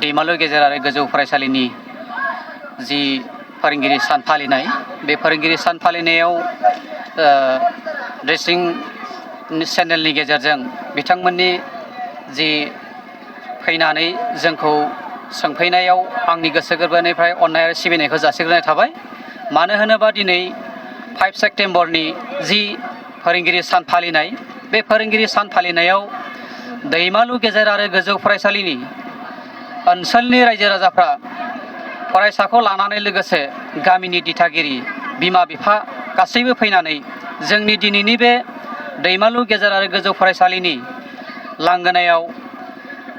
दैमालु गेजेरारि गोजौ फरायसालिनि जि फोरोंगिरि सान फालिनाय बे फोरोंगिरि सान फालिनायाव ड्रेसिं चेनेलनि गेजेरजों बिथांमोननि जि फैनानै जोंखौ सोंफैनायाव आंनि गोसो गोरबोनिफ्राय अननाय आरो सिबिनायखौ जासिग्रोनाय थाबाय। मानो होनोबा दिनै 5 सेप्तेम्बरनि जि फोरोंगिरि सान फालिनाय बे फोरोंगिरि सान फालिनायाव दैमालु गेजेर आरो गोजौ फरायसालिनि ओनसोलनि रायजो राजाफ्रा फरायसाखौ लानानै लोगोसे गामिनि दिथागिरि बिमा बिफा गासैबो फैनानै जोंनि दिनैनि बे दैमालु गेजेर आरो गोजौ फरायसालिनि लांगोनायाव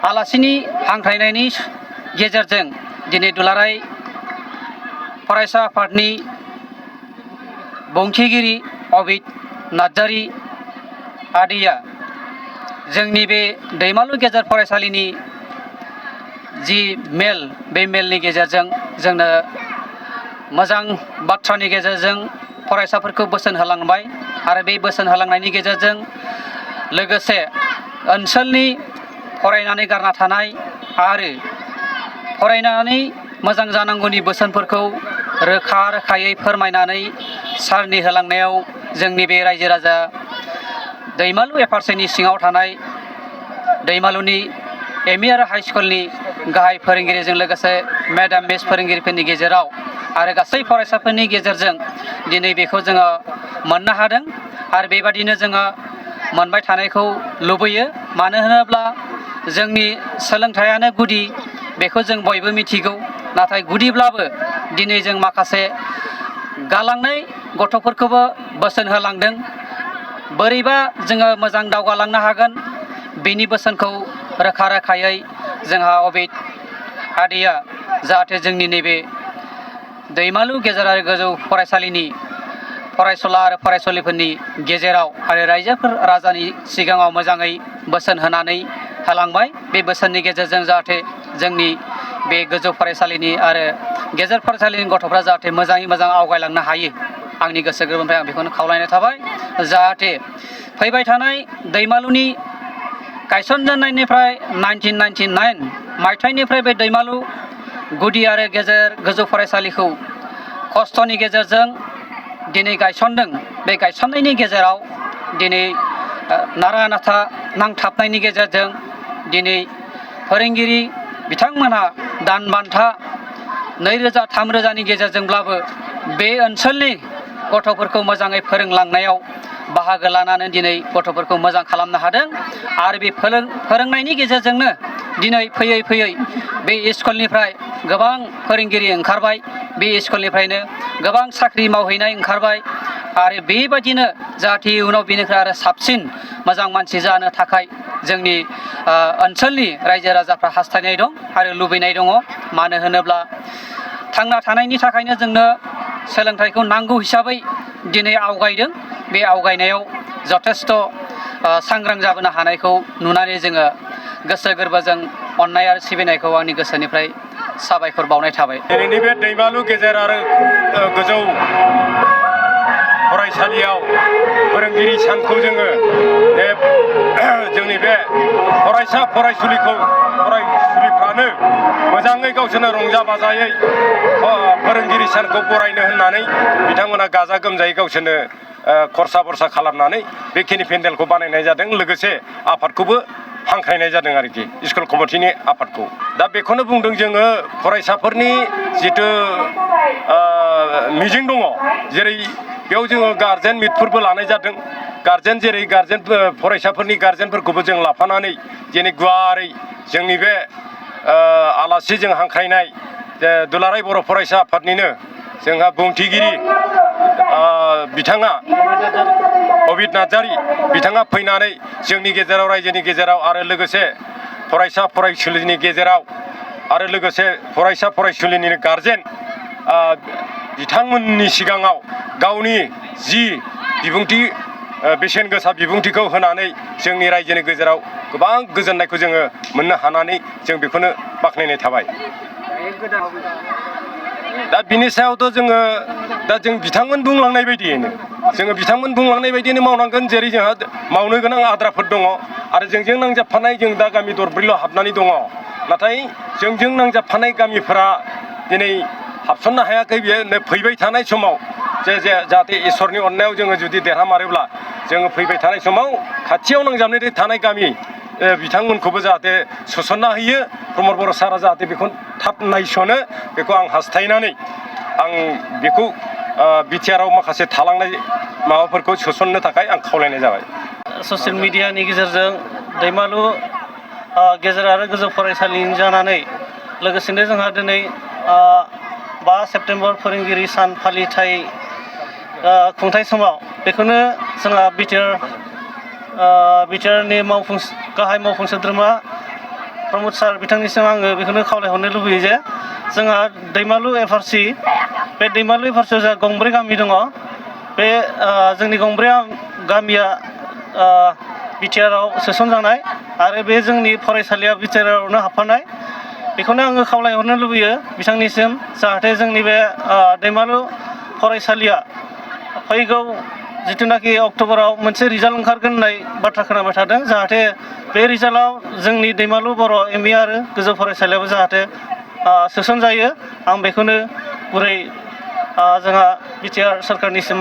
आलासिनि हांख्रायनायनि गेजेरजों दिनै दुलाराय फरायसा आफादनि बुंथिगिरि अबित नार्जारी आदैया जोंनि बे दैमालु गेजेर फरायसालिनि जि मेल बे मेलनि गेजेरजों जोंनो मोजां बाथ्रानि गेजेरजों फरायसाफोरखौ बोसोन होलांबाय आरो बे बोसोन होलांनायनि गेजेरजों लोगोसे ओनसोलनि फरायनानै गारना थानाय आरो फरायनानै मोजां जानांगौनि बोसोनफोरखौ रोखा रोखायै फोरमायनानै सारनि होलांनायाव जोंनि बे रायजो राजा दैमालु एफआरसिनि सिङाव थानाय दैमालुनि एमइ आरो हाइ स्कुलनि गाहाय फोरोंगिरिजों लोगोसे मेडाम मिस फोरोंगिरिफोरनि गेजेराव आरो गासै फरायसाफोरनि गेजेरजों दिनै बेखौ जोङो मोननो हादों आरो बेबादिनो जोङो मोनबाय थानायखौ लुबैयो। मानो होनोब्ला जोंनि सोलोंथायानो गुदि बेखौ जों बयबो मिथिगौ। नाथाय गुदिब्लाबो दिनै जों माखासे गालांनाय गथ'फोरखौबो बोसोन होलांदों। बोरैबा जोङो मोजां दावगालांनो हागोन बेनि बोसोनखौ रोखा रोखायै जोंहा अबित आदैया जाहाथे जोंनि नैबे दैमालु गेजेर आरो गोजौ फरायसालिनि फरायसुला आरो फरायसुलिफोरनि गेजेराव आरो रायजोफोर राजानि सिगाङाव मोजाङै बोसोन होनानै होलांबाय। बे बोसोननि गेजेरजों जाहाथे जोंनि बे गोजौ फरायसालिनि आरो गेजेर फरायसालिनि गथ'फ्रा जाहाथे मोजाङै मोजां आवगायलांनो हायो आंनि गोसो गोरबोनिफ्राय आं बेखौनो खावलायनाय थाबाय। जाहाथे फैबाय थानाय दैमालुनि गायसनजेननायनिफ्राय 1999 मायथाइनिफ्राय बे दैमालु गुदि आरो गेजेर गोजौ फरायसालिखौ खस्थ'नि गेजेरजों दिनै गायसनदों। बे गायसननायनि गेजेराव दिनै नारा नाथा नांथाबनायनि गेजेरजों दिनै फोरोंगिरि बिथांमोनहा दान बान्था 2000-3000नि गेजेरजोंब्लाबो बे ओनसोलनि गथ'फोरखौ मोजाङै फोरोंलांनायाव बाहागो लानानै दिनै गथ'फोरखौ मोजां खालामनो हादों आरो बे फोरोंनायनि गेजेरजोंनो दिनै फैयै फैयै बे स्कुलनिफ्राय गोबां फोरोंगिरि ओंखारबाय। बे स्कुलनिफ्रायनो गोबां साख्रि मावहैनाय ओंखारबाय आरो बेबायदिनो जाहाथे उनाव बेनिफ्राय आरो साबसिन मोजां मानसि जानो थाखाय जोंनि ओनसोलनि रायजो राजाफ्रा हास्थायनाय दं आरो लुबैनाय दङ। मानो होनोब्ला थांना थानायनि थाखायनो जोंनो सोलोंथाइखौ नांगौ हिसाबै दिनै आवगायदों। बे आवगायनायाव जथेस्थ' सांग्रां जाबोनो हानायखौ नुनानै जोङो गोसो गोरबोजों अननाय आरो सिबिनायखौ आंनि गोसोनिफ्राय साबायखर बावनाय थाबाय। दिनैनि बे दैमालु गेजेर आरो गोजौ फरायसालियाव फोरोंगिरि सानखौ जोङो जोंनि बे फरायसा फरायसुलिफ्रानो मोजाङै गावसोरनो रंजा बाजायै फोरोंगिरि सानखौ बरायनो होननानै बिथांमोना गाजा गोमजायै गावसोरनो खरसा बरसा खालामनानै बेखिनि पेन्डेलखौ बानायनाय जादों। लोगोसे आफादखौबो हांख्रायनाय जादों आरोखि स्कुल कमिटिनि आफादखौ। दा बेखौनो बुंदों जोङो फरायसाफोरनि जिथु मिजिं दङ, जेरै बेयाव जोङो गार्जेन मिटफोरबो लानाय जादों। फरायसाफोरनि गार्जेनफोरखौबो जों लाफानानै दिनै गुवारै जोंनि बे आलासि जों हांख्रायनाय दुलाराय बर' फरायसा आफादनिनो जोंहा बुंथिगिरि बिथाङा अबित नार्जारी बिथाङा फैनानै जोंनि गेजेराव रायजोनि गेजेराव आरो लोगोसे फरायसा फरायसुलिनि गेजेराव आरो लोगोसे फरायसा फरायसुलिनि गार्जेन बिथांमोननि सिगाङाव गावनि जि बिबुंथि बेसेन गोसा बिबुंथिखौ होनानै जोंनि रायजोनि गेजेराव गोबां गोजोननायखौ जोङो मोननो हानानै जों बेखौनो बाख्नायनाय थाबाय। दा बिनि सायावथ' जोङो जों बिथांमोन बुंलांनाय बायदियैनो मावनांगोन। जेरै जोंहा मावनो गोनां आद्राफोर दङ आरो जोंजों नांजाबफानाय जों दा गामि दरब्रैल' हाबनानै दङ। नाथाय जोंजों नांजाबफानाय गामिफोरा दिनै हाबसननो हायाखै। बेयो फैबाय थानाय समाव जाहाथे इसोरनि अननायाव जोङो जुदि देरहामारोब्ला जोङो फैबाय थानाय समाव खाथियाव नांजाबनानै थानाय गामि बिथांमोनखौबो जाहाथे सोसनना होयो। प्रमद बर' सारा जाहाथे बेखौ थाब नायसनो, बेखौ आं हास्थायनानै आं बेखौ बिटिआरआव माखासे थालांनाय माबाफोरखौ सोसननो थाखाय आं खावलायनाय जाबाय। ससियेल मिडियानि गेजेरजों दैमालु गेजेर आरो गोजौ फरायसालिनि जानानै लोगोसेनो जोंहा दिनै 5 सेप्तेम्बर फोरोंगिरि सान फालिथाय खुंथाय समाव बेखौनो जोंहा बिटिआरनि गाहाय मावफुं सोद्रोमा प्रमद सार बिथांनिसिम आङो बेखौनो खावलायहरनो लुबैयो जे जोंहा दैमालु एफआरसि, बे दैमालु एफआरसियाव जोंहा गंब्रै गामि दङ। बे जोंनि गंब्रै गामिया बिटिआरआव सोसनजानाय आरो बे जोंनि फरायसालिया बिटिआरआवनो हाबफानाय। बेखौनो आङो खावलायहरनो लुबैयो बिथांनिसिम, जाहाथे जोंनि बे दैमालु फरायसालिया फैगौ जिथुनाखि अक्ट'बराव मोनसे रिजाल्ट ओंखारगोन होननाय बाथ्रा खोनाबाय थादों। जाहाथे बे रिजाल्टआव जोंनि दैमालु बर' एमइ आरो गोजौ फरायसालियाबो जाहाथे सोसनजायो। आं बेखौनो गुरै जोंहा बिटिआर सोरखारनिसिम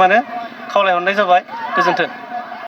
खावलायहरनाय जाबाय। गोजोन्थों।